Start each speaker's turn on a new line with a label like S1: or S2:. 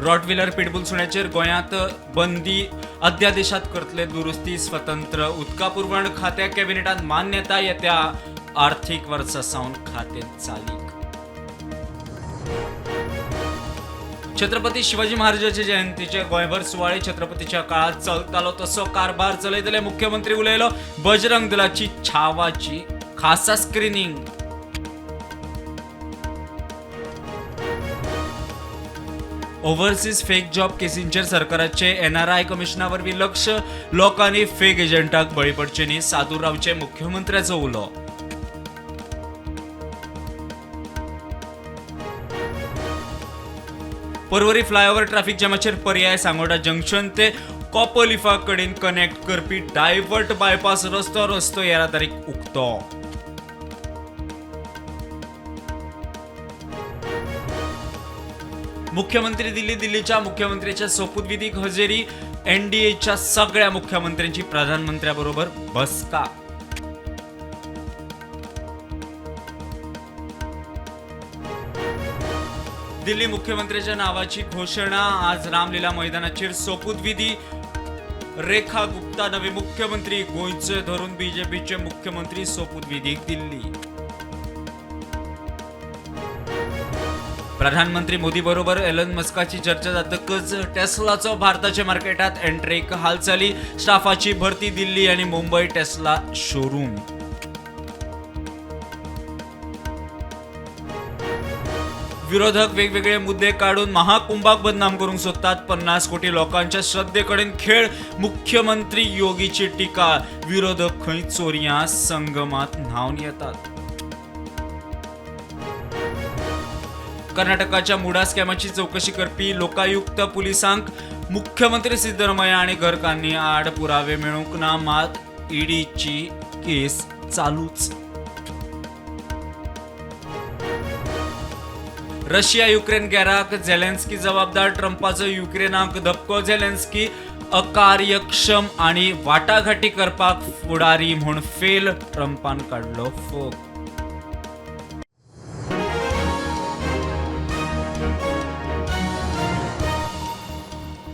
S1: Rottweiler pitbull सुण्याचेर गोंयांत बंदी अध्यादेशात करतले दुरुस्ती. स्वतंत्र उदका पुरवण खात्या कॅबिनेटान मान्यता. येत्या आर्थिक वर्सा सावन खातें चालीक. छत्रपती शिवाजी महाराजाचे जयंतीचे गोंयभर सुवाळे. छत्रपतीच्या काळात चलतालो तसो कारभार चलयतले मुख्यमंत्री उलयलो. बजरंग दलाची छावाची खासा स्क्रिनींग. ओव्हरसीज फेक जॉब केसींचेर सरकाराचे एनआरआय कमिशना वरवीं लक्ष. लोकांनी फेक एजंटाक बळी पडचे न्ही, सादूर रावचे, मुख्यमंत्र्याचो उलो. पर्वरी फ्लायओव्हर ट्रॅफिक जॅमाचेर पर्याय. सांगोडा जंक्शन ते कॉपरलिफा कडेन कनेक्ट करपी डायव्हर्ट बायपास रस्तो. रस्तो येरादारीक उक्तो. मुख्यमंत्री दिल्ली. दिल्लीच्या मुख्यमंत्र्याच्या सोपूतविधीक हजेरी. एनडीएच्या सगळ्या मुख्यमंत्र्यांची प्रधानमंत्र्याबरोबर बसका. दिल्ली मुख्यमंत्र्याच्या नावाची घोषणा. आज रामलीला मैदानाचेर सोपूतविधी. रेखा गुप्ता नवे मुख्यमंत्री. गोंयचे धरून बीजेपीचे मुख्यमंत्री सोपूतविधीक दिल्ली. प्रधानमंत्री मोदी बरोबर एलन मस्काची चर्चा जातकच टेस्लाचो भारताच्या मार्केटात एंट्रीक हालचाली. स्टाफाची भरती. दिल्ली आणि मुंबई टेस्ला शोरूम. विरोधक वेगवेगळे मुद्दे काढून महाकुंभाक बदनाम करूंक सोदतात. 50 कोटी लोकांच्या श्रद्धेकडेन खेळ, मुख्यमंत्री योगीची टीका. विरोधक खंय चोरयां संगमात न्हावन येतात. कर्नाटकाच्या मुडा स्कॅमाची चौकशी करपी लोकायुक्त पुलिसांक मुख्यमंत्री सिद्धरामय्या आणि घरकान्नी आड पुरावे मेळूंक ना, मात ईडीची केस चालूच. रशिया युक्रेन गॅराक झेलेन्स्की जबाबदार. ट्रंपाचो युक्रेनाक धपको. झेलेन्स्की अकार्यक्षम आणि वाटाघाटी करपाक फुडारी म्हूण फेल. ट्रंपान काडलो फोग.